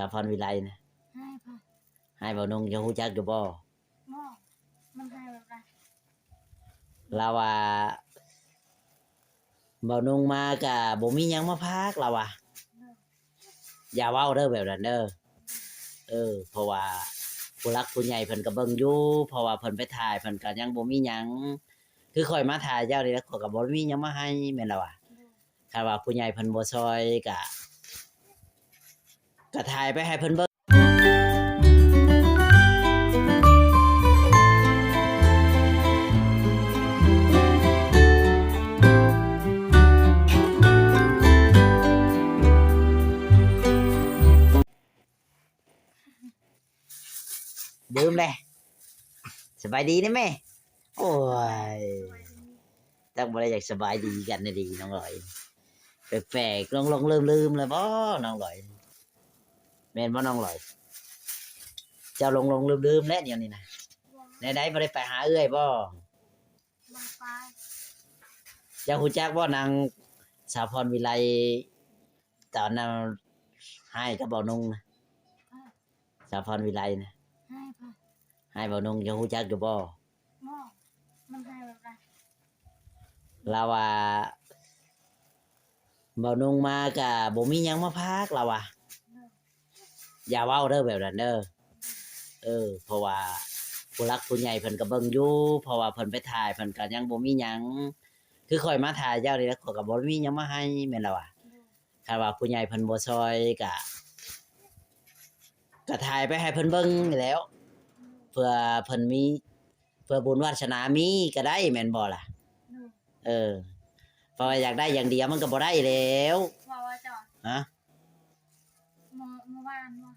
ສາວພອນວິໄລນະ ໃຫ້ໃຜ? ໃຫ້ເບົານົງ. ເຈົ້າຮູ້ຈັກຢູ່ບໍ່? ບໍ່. ມັນໃຫ້ແບບໃດ? ລາວວ່າ ເບົານົງມາກະບໍ່ມີຫຍັງມາຝາກ ລາວວ່າ. ໂດຍ. ຢ່າເວົ້າເດີແບບນັ້ນເດີ. ເອີ ເພາະວ່າຜູ້ຫຼັກຜູ້ໃຫຍ່ເພິ່ນກະເບິ່ງຢູ່ ເພາະວ່າເພິ່ນໄປຖ່າຍ ເພິ່ນກະຍັງບໍ່ມີຫຍັງ. ຄືຂ້ອຍມາຖ່າຍເຈົ້ານີ້ລະ ຂ້ອຍກະບໍ່ມີຫຍັງມາໃຫ້ ແມ່ນລະຫວາ? ໂດຍ. ຄັນວ່າຜູ້ໃຫຍ່ເພິ່ນບໍ່ຊ່ອຍກະ ກະຖ່າຍໄປໃຫ້ເພິ່ນເບິ່ງ. ລືມແຫຼະ. ສະບາຍດີເດ້ແມ່. ໂອ້ຍ ຈັກບໍ່ໄດ້ຢາກສະບາຍດີກັນແນວໃດ ນ້ອງລອຍ. ແປກໆ ຫຼົງໆລືມໆແລ້ວບໍ່ ນ້ອງລອຍ? ແມ່ນບໍ່ ນ້ອງລອຍ? ເຈົ້າຫຼົງໆລືມໆແລ້ວດຽວນີ້ນະ. ແນວໃດ ບໍ່ໄດ້ໄປຫາເອື້ອຍບໍ່? ບໍ່ໄປ. ເຈົ້າຮູ້ຈັກບໍ່ ນາງສາວພອນວິໄລ ຕອນນັ້ນຮ້າຍກັບເບົານົງນະ? ສາວພອນວິໄລນະ ໃຫ້ເບົານົງ. ເຈົ້າຮູ້ຈັກຢູ່ບໍ່? ບໍ່. ມັນໃຫ້ແບບໃດ? ລາວວ່າ ເບົານົງມາກະບໍ່ມີຫຍັງມາຝາກ ລາວວ່າ. ໂດຍ. ຢ່າເວົ້າເດີແບບນັ້ນເດີ. ເອີ ເພາະວ່າຜູ້ຫຼັກຜູ້ໃຫຍ່ເພິ່ນກະເບິ່ງຢູ່ ເພາະວ່າເພິ່ນໄປຖ່າຍ ເພິ່ນກະຍັງບໍ່ມີຫຍັງ. ຄືຂ້ອຍມາຖ່າຍເຈົ້ານີ້ລະ ຂ້ອຍກະບໍ່ມີຫຍັງມາໃຫ້ ແມ່ນລະຫວາ? ໂດຍ. ຄັນວ່າຜູ້ໃຫຍ່ເພິ່ນບໍ່ຊ່ອຍກະ ກະຖ່າຍໄປໃຫ້ເພິ່ນເບິ່ງນີ້ແຫຼ້ວ ເພື່ອເພິ່ນມີ ເພື່ອບຸນວາສະໜາມີກະໄດ້ແມ່ນບໍ່ລະ? ໂດຍ. ເອີ ເພາະວ່າຢາກໄດ້ຢ່າງດຽວມັນກະບໍ່ໄດ້ແລ້ວ. ເວົ້າວ່າເຈົ້າ ຮະ? ມື້ ມື້ວານວ່າ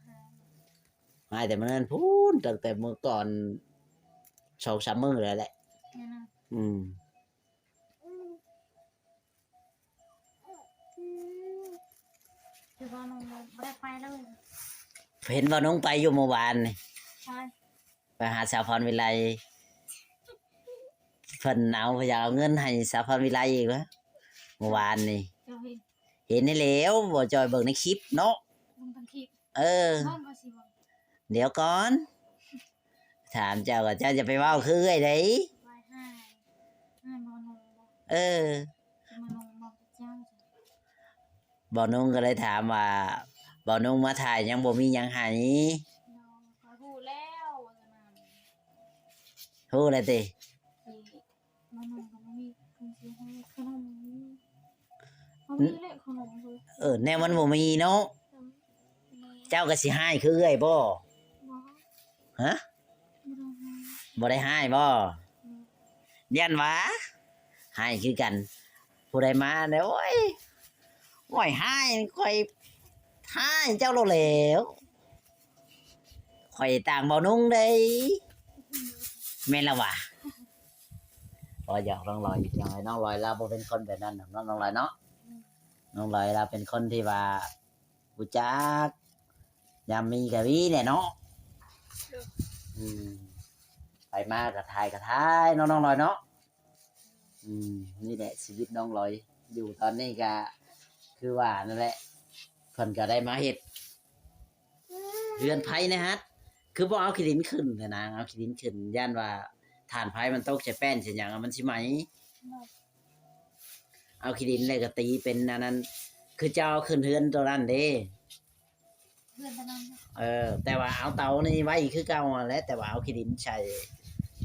ຫາຍແຕ່ມື້ນັ້ນພຸ້ນ ຕັ້ງແຕ່ມື້ກ່ອນສອງສາມມື້ແລ້ວແຫຼະ. ແມ່ນນະ. ອືມ. ຄືວ່ານ້ອງບໍ່ໄດ້ໄປເລີຍ. ເຫັນວ່ານ້ອງໄປຢູ່ມື້ວານນີ້. ໃຊ່. ໄປຫາສາວພອນວິໄລ ເພິ່ນເອົາ ຢາກເອົາເງິນໃຫ້ສາວພອນວິໄລອີກຫວາ ມື້ວານນີ້. ເຈົ້າເຫັນ? ເຫັນແລ້ວ ບໍ່ຈ່ອຍເບິ່ງໃນຄລິບເນາະ. ເບິ່ງທາງຄລິບ. ເອີ ເບິ່ງກໍຊິເບິ່ງ. ດຽວກ່ອນ ຖາມເຈົ້າກໍ ເຈົ້າຢ່າໄປເວົ້າຄືເອື້ອຍເດ້. ເອີ ເບົານົງກໍເລີຍຖາມວ່າ ເບົານົງມາຖ່າຍຍັງບໍ່ມີຫຍັງໃຫ້. ຮູ້ແລ້ວຕິ? ເອີ ແນວມັນບໍ່ມີເນາະ. ເຈົ້າກໍຊິຮ້າຍຄືເອື້ອຍບໍ່? ຮະ? ບໍ່ໄດ້ຮ້າຍບໍ່? ຢ້ານວ່າຮ້າຍຄືກັນ. ຜູ້ໃດມາແລ້ວ ໂອ້ຍ ຂ້ອຍຮ້າຍ ຂ້ອຍຮ້າຍເຈົ້າໂລດແລ້ວ. ຂ້ອຍຕ່າງເບົານົງເດ້ ແມ່ນລະຫວາ? ບໍ່ ຢອກນ້ອງລອຍ ນ້ອງລອຍລາວບໍ່ເປັນຄົນແບບນັ້ນດອກເນາະ ນ້ອງລອຍເນາະ. ນ້ອງລອຍລາວເປັນຄົນທີ່ວ່າຮູ້ຈັກຍາມມີກະມີແຫຼະເນາະ. ອືມ ໄປມາກະຖ່າຍ ກະຖ່າຍເນາະ ນ້ອງລອຍເນາະ. ອືມ ນີ້ແຫຼະຊີວິດນ້ອງລອຍ ຢູ່ຕອນນີ້ກະຄືວ່ານັ້ນແຫຼະ ເພິ່ນກະໄດ້ມາເຮັດເຮືອນໄພໃນຫັ້ນ. ຄືບໍ່ເອົາຂີ້ດິນຂຶ້ນນະນາງ ເອົາຂີ້ດິນຂຶ້ນ ຢ້ານວ່າຖ່ານໄຟມັນຕົກໃສ່ແປ້ນໃສ່ຫຍັງ ມັນຊິໄໝ້. ເອົາຂີ້ດິນແລ້ວກະຕີເປັນອັນນັ້ນ ຄືເຈົ້າເອົາຂຶ້ນເຮືອນໂຕນັ້ນເດ້. ເອີ ແຕ່ວ່າເອົາເຕົານີ້ໄວ້ຄືເກົ່າຫັ້ນແຫຼະ ແຕ່ວ່າເອົາຂີ້ດິນໃສ່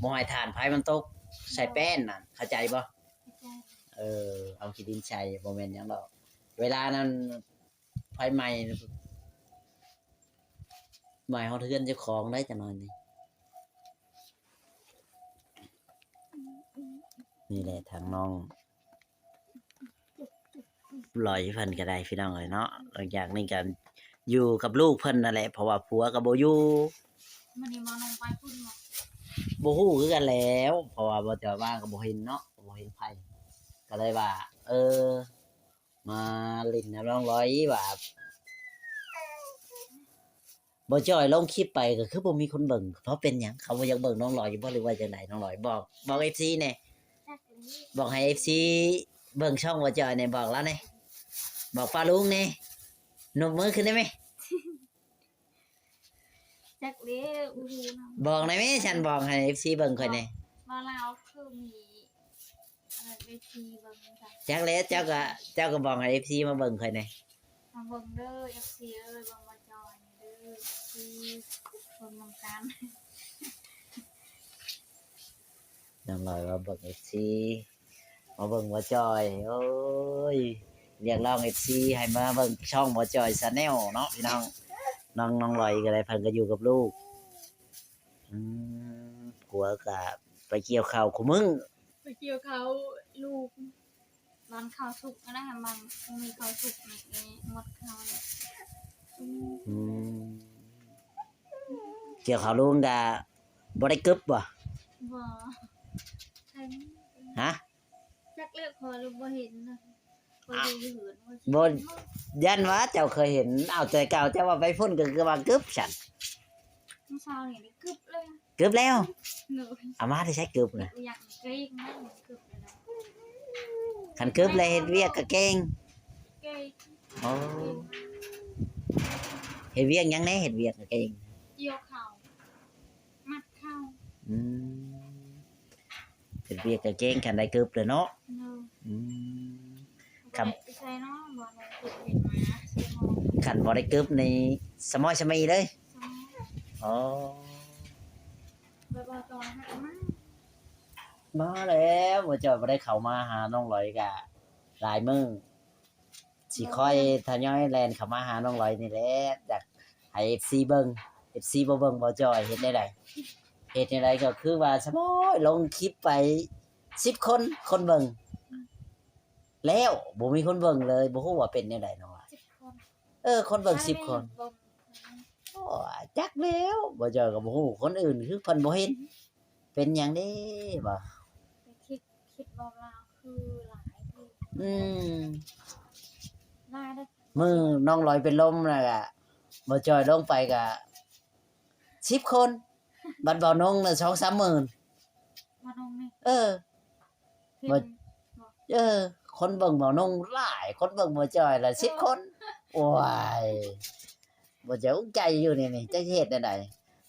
ບໍ່ໃຫ້ຖ່ານໄຟມັນຕົກໃສ່ແປ້ນນັ້ນ ເຂົ້າໃຈບໍ່? ເອີ ເອົາຂີ້ດິນໃສ່ ບໍ່ແມ່ນຫຍັງດອກ. ເວລານັ້ນໄຟໄໝ້ ໄໝ້ຮອດເຮືອນເຈົ້າຂອງໄດ໋ ຈັກໜ້ອຍນີ້. ນີ້ແຫຼະທາງນ້ອງ ລອຍເພິ່ນກໍໄດ້ພີ່ນ້ອງເອີຍເນາະ. ຫຼັງຈາກນີ້ກໍຢູ່ກັບລູກເພິ່ນນັ້ນແຫຼະ ເພາະວ່າຜົວກໍບໍ່ຢູ່. ມື້ນີ້ໝໍນ້ອງໄປພຸ້ນບໍ່? ບໍ່ຮູ້ຄືກັນແຫຼ້ວ ເພາະວ່າບໍ່ຈອຍວ່າກໍບໍ່ເຫັນເນາະ ບໍ່ເຫັນໃຜ ກໍເລີຍວ່າ ເອີ ມາຫຼິ້ນນຳນ້ອງລອຍວ່າ ບໍ່ຈ່ອຍລົງຄລິບໄປກໍຄືບໍ່ມີຄົນເບິ່ງ ເພາະເປັນຫຍັງ ເຂົາບໍ່ຢາກເບິ່ງນ້ອງລອຍຢູ່ບໍ່ ຫຼືວ່າຈັ່ງໃດ? ນ້ອງລອຍ ບອກ ບອກເອັຟຊີແດ່ ບອກໃຫ້ເອັຟຊີເບິ່ງຊ່ອງບໍ່ຈ່ອຍແດ່ ບອກລາວແດ່ ບອກປ້າລຸງແດ່ ນົບມືຂຶ້ນໄດ້ໄໝ? ຈັກແລ້ວ ບໍ່ຮູ້ນຳ. ບອກແດ່ແມ່ ຊັ້ນບອກໃຫ້ເອັຟຊີເບິ່ງຂ້ອຍແດ່. ວ່າລາວຄືມີອັນນັ້ນ ເອັຟຊີເບິ່ງຊັ້ນ. ຈັກແລ້ວ ເຈົ້າກໍ ເຈົ້າກໍບອກໃຫ້ເອັຟຊີມາເບິ່ງຂ້ອຍແດ່. ມາເບິ່ງເດີ ເອັຟຊີເອີຍ ເບິ່ງບໍ່ຈ່ອຍເດີ ເອັຟຊີ ເບິ່ງນຳກັນ. ນ້ອງລອຍວ່າເບິ່ງເອັຟຊີ ມາເບິ່ງບໍ່ຈ່ອຍ. ໂອ້ຍ ຮຽກຮ້ອງເອັຟຊີໃຫ້ມາເບິ່ງຊ່ອງບໍ່ຈ່ອຍ Channel ເນາະພີ່ນ້ອງ. ນ້ອງ ນ້ອງລອຍກໍໄດ້ ເພິ່ນກໍຢູ່ກັບລູກ. ອືມ ຜົວກໍໄປກ່ຽວເຂົ້າຄູ່ມື້ ໄປກ່ຽວເຂົ້າ ລູກ ຕອນເຂົ້າສຸກນະ ມັນມີເຂົ້າສຸກນີ້ ໝົດເຂົ້າແລ້ວ. ອືມ ກ່ຽວເຂົ້າລຸງກະບໍ່ໄດ້ກຶບບໍ່? ບໍ່ ຮະ? ຈັກແລ້ວ ຂ້ອຍບໍ່ເຫັນນະ ຂ້ອຍຢູ່ເຮືອນ ບໍ່ ຢ້ານວ່າເຈົ້າເຄີຍເຫັນ. ເອົາ ແຕ່ເກົ່າເຈົ້າວ່າໄປພຸ້ນກໍຄືວ່າກຶບຊັ້ນ. ມື້ເຊົ້ານີ້ໄດ້ກຶບແລ້ວ ກຶບແລ້ວ. ໂດຍ ເອົາມາແຕ່ໃສກຶບນະ? ຢາກເກັ່ງນະ ກຶບແລ້ວນະ. ຄັນກຶບແລ້ວເຮັດວຽກກໍເກັ່ງ ເກັ່ງ. ໂອ້ ເຮັດວຽກຫຍັງແດ່ ເຮັດວຽກກໍເກັ່ງ? ກ່ຽວເຂົ້າ ມັດເຂົ້າ. ອືມ ເຮັດວຽກກໍເກັ່ງ ຄັນໄດ້ກຶບເລີຍເນາະ. ໂດຍ ອືມ ຄັນ ບໍ່ໄດ້ໃສເນາະ ບໍ່ໄດ້ກຶບເຮັດມາ ຄັນບໍ່ໄດ້ກຶບນີ້ສະໝອຍສະມີເລີຍ. ໂອ້ ບໍ່ ບໍ່ຕ້ອງຫາມາ ມາແລ້ວ ບໍ່ຈ່ອຍບໍ່ໄດ້ເຂົ້າມາຫານ້ອງລອຍກະຫຼາຍມື້ ຊິຄ່ອຍທະຍອຍແລ່ນເຂົ້າມາຫານ້ອງລອຍນີ້ແຫຼະ. ຢາກໃຫ້ເອັຟຊີເບິ່ງ ເອັຟຊີບໍ່ເບິ່ງບໍ່ຈ່ອຍເຮັດແນວໃດ? ເຮັດແນວໃດກໍຄືວ່າສະໝອຍລົງຄລິບໄປສິບຄົນ ຄົນເບິ່ງ ແລ້ວບໍ່ມີຄົນເບິ່ງເລີຍ ບໍ່ຮູ້ວ່າເປັນແນວໃດນ້ອງລອຍ. ສິບຄົນ ເອີ ຄົນເບິ່ງສິບຄົນ ໂອ້ຍ ຈັກແລ້ວ ບໍ່ຈ່ອຍກໍບໍ່ຮູ້ ຄົນອື່ນຄືເພິ່ນບໍ່ເຫັນ ເປັນຫຍັງເດ້ບໍ່? ຄິດ ຄິດວ່າລາວຄືຫຼາຍ ອືມ ຫຼາຍເດ້. ມື້ນ້ອງລອຍເປັນລົມນະກະ ບໍ່ຈ່ອຍລົງໄປກະສິບຄົນ ບັດບ່າວນົງນະສອງສາມໝື່ນ ບ່າວນົງນີ້ ເອີ ເຫັນບໍ່? ເອີ ຄົນເບິ່ງບ່າວນົງຫຼາຍ ຄົນເບິ່ງບໍ່ຈ່ອຍລະສິບຄົນ. ໂອ້ຍ ບໍ່ເຈົ້າອຸກໃຈຢູ່ນີ້ນີ້ ຈັກຊິເຮັດແນວໃດ?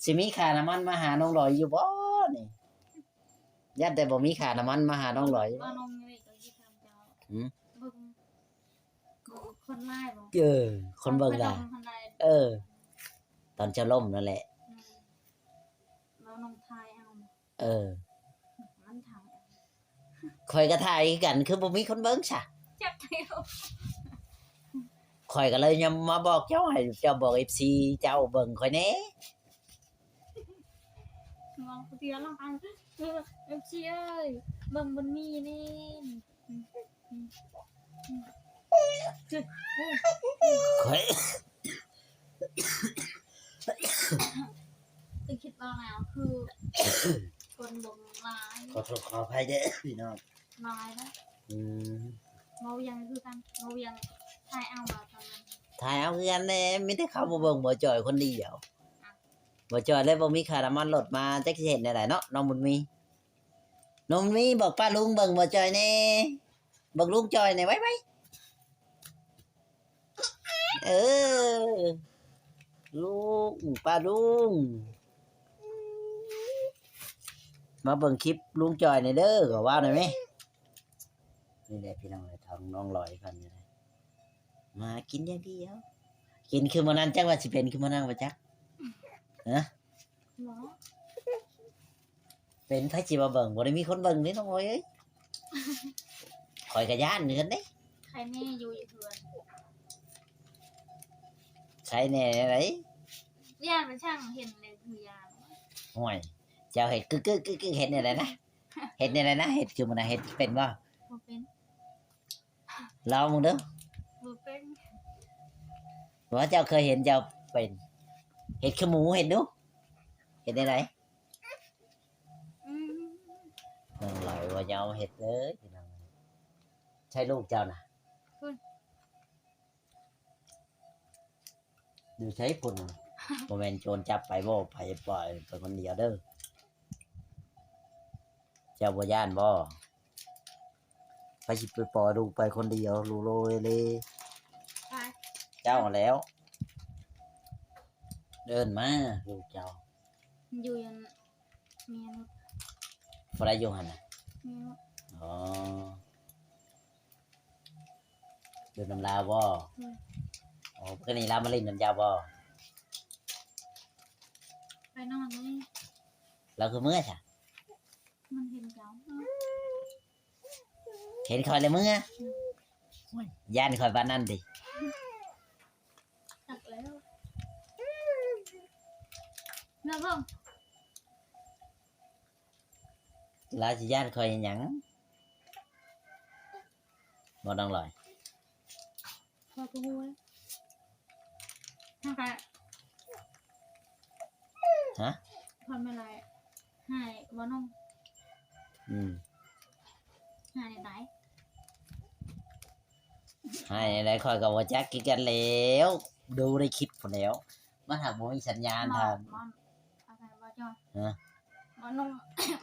ຊິມີຄ່ານ້ຳມັນມາຫານ້ອງລອຍຢູ່ບໍ່ນີ້? ຢ້ານແຕ່ບໍ່ມີຄ່ານ້ຳມັນມາຫານ້ອງລອຍ. ບ່າວນົງນີ້ກໍຊິຖາມເຈົ້າ ຫືມ ເບິ່ງຄົນຫຼາຍບໍ່? ເອີ ຄົນເບິ່ງຫຼາຍ ເອີ ຕອນເຈົ້າລົ້ມນັ້ນແຫຼະ ອືມ ບ່າວນົງຖ່າຍເອົາ. ເອີ ມັນຖ່າຍ ຂ້ອຍກໍຖ່າຍຄືກັນ ຄືບໍ່ມີຄົນເບິ່ງຊະ? ຈັກແລ້ວ ຂ້ອຍກໍເລີຍຍາມມາບອກເຈົ້າ ໃຫ້ເຈົ້າບອກເອັຟຊີເຈົ້າເບິ່ງຂ້ອຍແດ່. ເວົ້າຜູ້ດຽວລະ ເອີ ເອັຟຊີເອີຍ ເບິ່ງບຸນມີແດ່. ຂ້ອຍ ຄືຄິດວ່າແລ້ວ ຄືຄົນເບິ່ງຫຼາຍ ຂໍໂທດຂໍອະໄພເດີພີ່ນ້ອງ ຫຼາຍນະ. ອືມ ເວົ້າຫຍັງຄືກັນ ເວົ້າຫຍັງ ຖ່າຍເອົາບໍ່ຕອນນັ້ນ? ຖ່າຍເອົາຄືກັນແຫຼະ ມີແຕ່ເຂົາມາເບິ່ງບໍ່ຈ່ອຍຄົນດຽວ. ບໍ່ຈ່ອຍເລີຍ ບໍ່ມີຄ່ານ້ຳມັນລົດມາ ຈັກຊິເຮັດແນວໃດເນາະ ນ້ອງບຸນມີ. ນ້ອງບຸນມີ ບອກປ້າລຸງເບິ່ງບໍ່ຈ່ອຍແດ່ ເບິ່ງລຸງຈ່ອຍແດ່ ໄວໆ. ເອີ ລຸງ ປ້າລຸງ ມາເບິ່ງຄລິບລຸງຈ່ອຍແດ່ເດີ ກໍວ່າໜ່ອຍແມ. ນີ້ແຫຼະພີ່ນ້ອງເອີຍ ທາງນ້ອງລອຍເພິ່ນນີ້ແຫຼະ ມາກິນຢ່າງດຽວ ກິນຄືມື້ນັ້ນ ຈັກວ່າຊິເປັນຄືມື້ນັ້ນບໍ່ຈັກ ຮະ? ເນາະ ເປັນໃຜຊິມາເບິ່ງ ບໍ່ໄດ້ມີຄົນເບິ່ງເດ້ນ້ອງອອຍເອີຍ. ຂ້ອຍກໍຢ້ານຄືກັນເດ້ ໃຄແນ່ຢູ່ ຢູ່ເຮືອນ ໃຄແນ່ແນວໃດ? ຢ້ານມັນຊ່າງເຫັນເລີຍຄືຢ້ານ. ໂອ້ຍ ເຈົ້າເຮັດກຶກໆໆ ເຮັດແນວໃດນະ? ເຮັດແນວໃດນະ? ເຮັດຄືມັນນະ ເຮັດເປັນບໍ່? ບໍ່ເປັນ. ລອງເບິ່ງເດີ ບໍ່ເປັນ. ວ່າເຈົ້າເຄີຍເຫັນເຈົ້າເປັນ ເຮັດຄືໝູເຫັນດູ ເຮັດແນວໃດ? ອືມ ນ້ອງລອຍວ່າຢ່າເອົາເຮັດເລີຍພີ່ນ້ອງ. ໃຊ່ລູກເຈົ້ານະ? ພຸ້ນ ຢູ່ໃສພຸ້ນ? ບໍ່ແມ່ນໂຈນຈັບໄປບໍ່? ໄປ ໄປ ໄປຄົນດຽວເດີ. ເຈົ້າບໍ່ຢ້ານບໍ່? ໃຜຊິໄປປ່ອຍລູກໄປຄົນດຽວ ລູໂລເລ? ໃຜ? ເຈົ້າຫັ້ນແຫຼ້ວ. ເອີ້ນມາ ລູກເຈົ້າ ຢູ່ອັນ ເມຍນຸດ ຜູ້ໃດຢູ່ຫັ້ນນະ? ເມຍນຸດ. ອໍ ຢູ່ນຳລາວບໍ່? ອືມ. ອໍ ເມື່ອຄືນນີ້ລາວມາຫຼິ້ນນຳເຈົ້າບໍ່? ໄປນອນນີ້ ລາວຄືເມືອຊະ? ມັນເຫັນເຈົ້າ ເຫັນຂ້ອຍແລ້ວເມືອ? ອືມ. ໂອ້ຍ ຢ້ານຂ້ອຍປານນັ້ນຕິ? ຈັກແລ້ວ ເມືອເບິ່ງ ລາວຊິຢ້ານຂ້ອຍຫຍັງ ບໍ່ນ້ອງລອຍ? ຂ້ອຍກໍຮູ້ເລີຍ ຮະ? ຂ້ອຍແມ່ນຫຼາຍ ຫາຍບໍ່ນ້ອງ? ອືມ ຫາຍຫຼາຍ ຫາຍແນວໃດຂ້ອຍກໍບໍ່ຈັກຄືກັນແລ້ວ ດູໃນຄລິບພຸ້ນແລ້ວ ມັນຫາກບໍ່ມີສັນຍານ ບໍ່ ທ່ານ ບໍ່ ເອົາໄປບໍ່ຈອຍ ຮະ? ບໍ່ນ້ອງ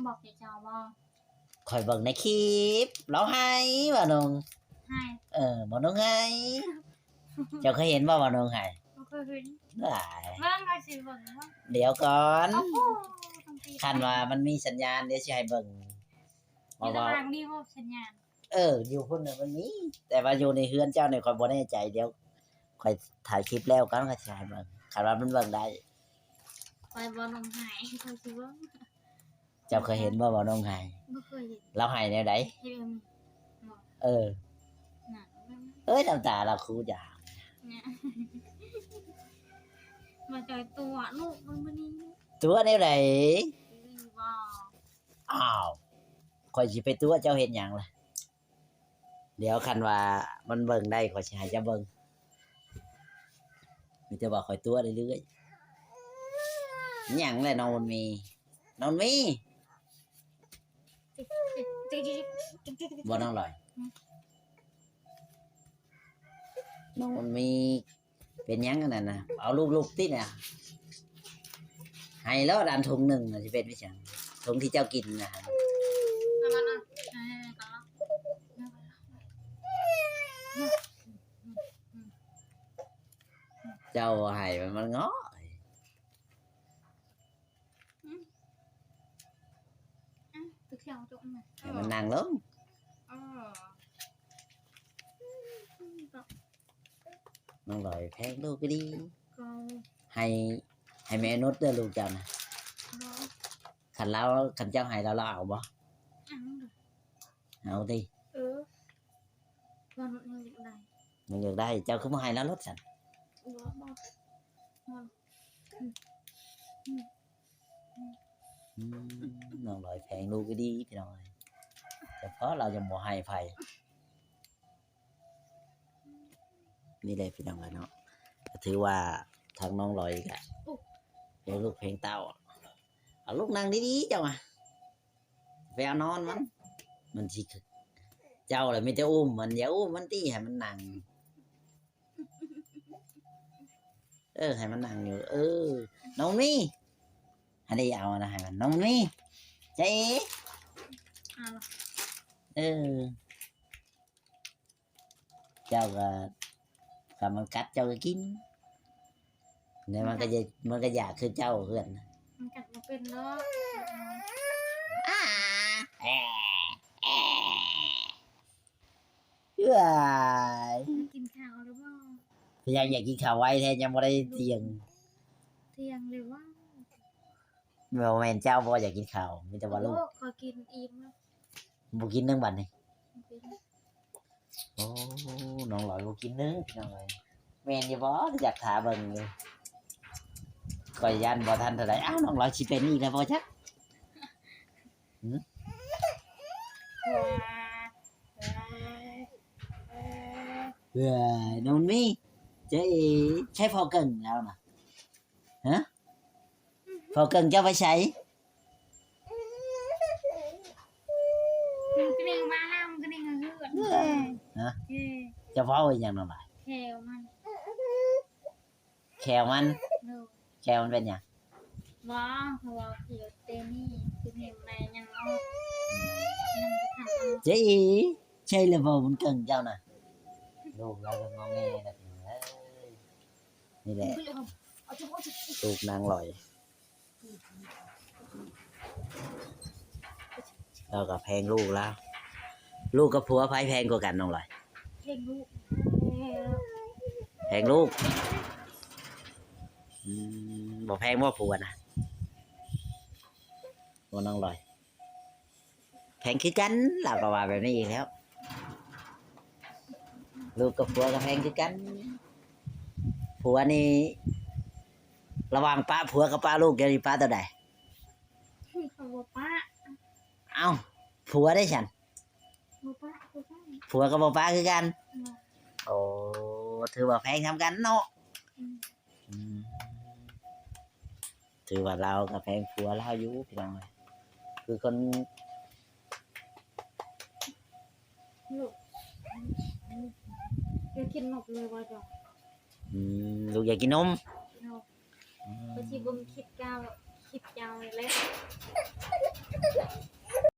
ບອກເຈົ້າບໍ່? ຂ້ອຍເບິ່ງໃນຄລິບ ລາວໄຫ້ ບໍ່ນ້ອງ ໄຫ້ ເອີ ບໍ່ນ້ອງໄຫ້ ເຈົ້າເຄີຍເຫັນບໍ່ວ່ານ້ອງໄຫ້? ບໍ່ເຄີຍເຫັນ ວ້າຍ ເບິ່ງກໍຊິເບິ່ງເນາະ ດຽວກ່ອນ ໂອ້ໂຫ ຄັນວ່າມັນມີສັນຍານ ດຽວຊິໃຫ້ເບິ່ງ ຢູ່ລະຫວ່າງນີ້ບໍ່ສັນຍານ ເອີ ຢູ່ພຸ້ນນະມັນມີ ແຕ່ວ່າຢູ່ໃນເຮືອນເຈົ້ານີ້ຂ້ອຍບໍ່ແນ່ໃຈ ດຽວຂ້ອຍຖ່າຍຄລິບແລ້ວກ່ອນ ຂ້ອຍຊິໃຫ້ເບິ່ງ ຄັນວ່າມັນເບິ່ງໄດ້ ຂ້ອຍບໍ່ນ້ອງໄຫ້ ຂ້ອຍຊິເບິ່ງ. ເຈົ້າເຄີຍເຫັນບໍ່ວ່ານ້ອງໄຫ້? ບໍ່ເຄີຍເຫັນ. ລາວໄຫ້ແນວໃດ? ເຮັດແບບນີ້ ເອີ ນັ້ນ ເອີຍ ນ້ຳຕາລາວຄູຈາກ ມາຈອຍຕົວະລູກມັນມື້ນີ້ ຕົວະແນວໃດ? ອີ່ຫຼີບໍ່? ອ້າວ ຂ້ອຍຊິໄປຕົວະເຈົ້າເຮັດຫຍັງລະ? ດຽວຄັນວ່າມັນເບິ່ງໄດ້ ຂ້ອຍຊິໃຫ້ເຈົ້າເບິ່ງ ມີແຕ່ວ່າຂ້ອຍຕົວະເລື້ອຍໆ. ຫຍັງແຫຼະນ້ອງບຸນມີ ນ້ອງບຸນມີ ບໍ່ນ້ອງລອຍ ນ້ອງບຸນມີ ເປັນຫຍັງອັນນັ້ນນະ ເອົາລູກລຸກຕິນະ ໃຫ້ໂລດອັນຖົງໜຶ່ງນະ ຊິເປັນໄປຫຍັງ ຖົງທີ່ເຈົ້າກິນນະ ເຈົ້າໃຫ້ມັນເງາະ ໃຫ້ມັນນັ່ງລົງ ນ້ອງລອຍແພງລູກອີ່ຫຼີ ໃຫ້ ໃຫ້ແມ່ນຸດເດີລູກເຈົ້ານະ ຄັນລາວ ຄັນເຈົ້າໃຫ້ລາວ ລາວເອົາບໍ່? ເອົາເດີ ເອົາຕິ ເອີ ວ່ານຸດຍັງຢາກໄດ້ ຍັງຢາກໄດ້ ເຈົ້າຄືບໍ່ໃຫ້ລາວໂລດຊັ້ນ? ບໍ່ ບໍ່ ບໍ່ ອືມ ອືມ ອືມ ນ້ອງລອຍແພງລູກອີ່ຫຼີພີ່ນ້ອງເອີຍ ແຕ່ເພາະລາວຍັງບໍ່ໃຫ້ໃຜ. ນີ້ແຫຼະພີ່ນ້ອງເອີຍເນາະ ກໍຖືວ່າທາງນ້ອງລອຍກະ ໂອ້ ເປັນລູກແພງເຕົ້າ ເອົາລູກນັ່ງດີໆ ເຈົ້າອະ ໄປເອົານອນມັນ ມັນຊິ ເຈົ້າລະມີແຕ່ອຸ້ມມັນ ຢ່າອຸ້ມມັນຕິ ໃຫ້ມັນນັ່ງ ເອີ ໃຫ້ມັນນັ່ງຢູ່ ເອີ ນ້ອງມີ ອັນນີ້ເອົານະ ໃຫ້ມັນ ນ້ອງມີ ເຈເອ ເອົາລະ ເອີ ເຈົ້າກໍ ຄັນມັນກັດເຈົ້າກໍກິນ ແລ້ວມັນກໍ ມັນກໍຢາກຄືເຈົ້າເພື່ອນ ມັນກັດບໍ່ເປັນດອກ ອາ ເອີຍ ກິນເຂົ້າແລ້ວບໍ່? ເປັນຫຍັງຢາກກິນເຂົ້າໄວແທ້ ຍັງບໍ່ໄດ້ທ່ຽງ ທ່ຽງແລ້ວບໍ່? ບໍ່ແມ່ນເຈົ້າບໍ່ຢາກກິນເຂົ້າ ມີແຕ່ວ່າລູກ ໂອ້ ຂ້ອຍກິນອີ່ມແລ້ວ ບໍ່ກິນເນາະບັດນີ້ ບໍ່ກິນ ໂອ້ ນ້ອງລອຍບໍ່ກິນເນາະ ພີ່ນ້ອງເອີຍ ແມ່ນຢູ່ບໍ່? ຢາກຖ້າເບິ່ງຢູ່ ຂ້ອຍຢ້ານບໍ່ທັນເທົ່າໃດ ອ້າວ ນ້ອງລອຍຊິເປັນອີກແລ້ວບໍ່ຈັກ ຫື? ເອີຍ ນ້ອງມີ ເຈເອ ໃຊ້ພໍເກິ່ງແລ້ວນະ ຮະ? ພໍເກິ່ງເຈົ້າໄປໃສ? ມັນກະເໜັງມາແລ້ວ ມັນກະເໜັງເຮືອນ ຮະ? ເອີ ເຈົ້າເວົ້າອີ່ຫຍັງນຳລາວ? ແຂ້ວມັນ ແຂ້ວມັນ? ໂດຍ ແຂ້ວມັນເປັນຫຍັງ? ບໍ່ ເຂົາເວົ້າແຂ້ວເຕນີ້ ຄືເຫັນໃນຍັງອອກ ຍັງບໍ່ທັນອອກ ເຈອີ ໃຊ່ແລ້ວບໍ່ບຸນເກິ່ງເຈົ້ານະ? ລູກລາວກໍງໍແງນະພີ່ນ້ອງເອີຍ ນີ້ແຫຼະ ລູກນາງລອຍ ລາວກໍແພງລູກລາວ. ລູກກັບຜົວໃຜແພງກວ່າກັນນ້ອງລອຍ? ແພງລູກ. ແພງລູກ. ອືມ ບໍ່ແພງບໍ່ຜົວນະ? ບໍ່ນ້ອງລອຍ? ແພງຄືກັນ ລາວກໍວ່າແບບນີ້ອີກແລ້ວ. ລູກກັບຜົວກໍແພງຄືກັນ. ຜົວນີ້ ລະຫວ່າງປະຜົວກັບປະລູກ ດຽວນີ້ປະໂຕໃດ? ຂ້ອຍບໍ່ປະ. ເອົ້າ ຜົວເດຊັ້ນ? ບໍ່ປະຄືກັນ. ຜົວກໍບໍ່ປະຄືກັນ. ໂອ້ ຖືວ່າແພງສ່ຳກັນເນາະ. ອືມ ອືມ ຖືວ່າລາວກໍແພງຜົວລາວຢູ່ພີ່ນ້ອງເອີຍ. ຄືຄົນ ລູກ ຢາກກິນນົມເລີຍວ່າເຈົ້າ. ອືມ ລູກຢາກກິນນົມ. ໂດຍ. ອືມ ຂ້ອຍຊິເບິ່ງຄລິບເຈົ້າ ຄລິບເຈົ້ານີ້ແຫຼະ.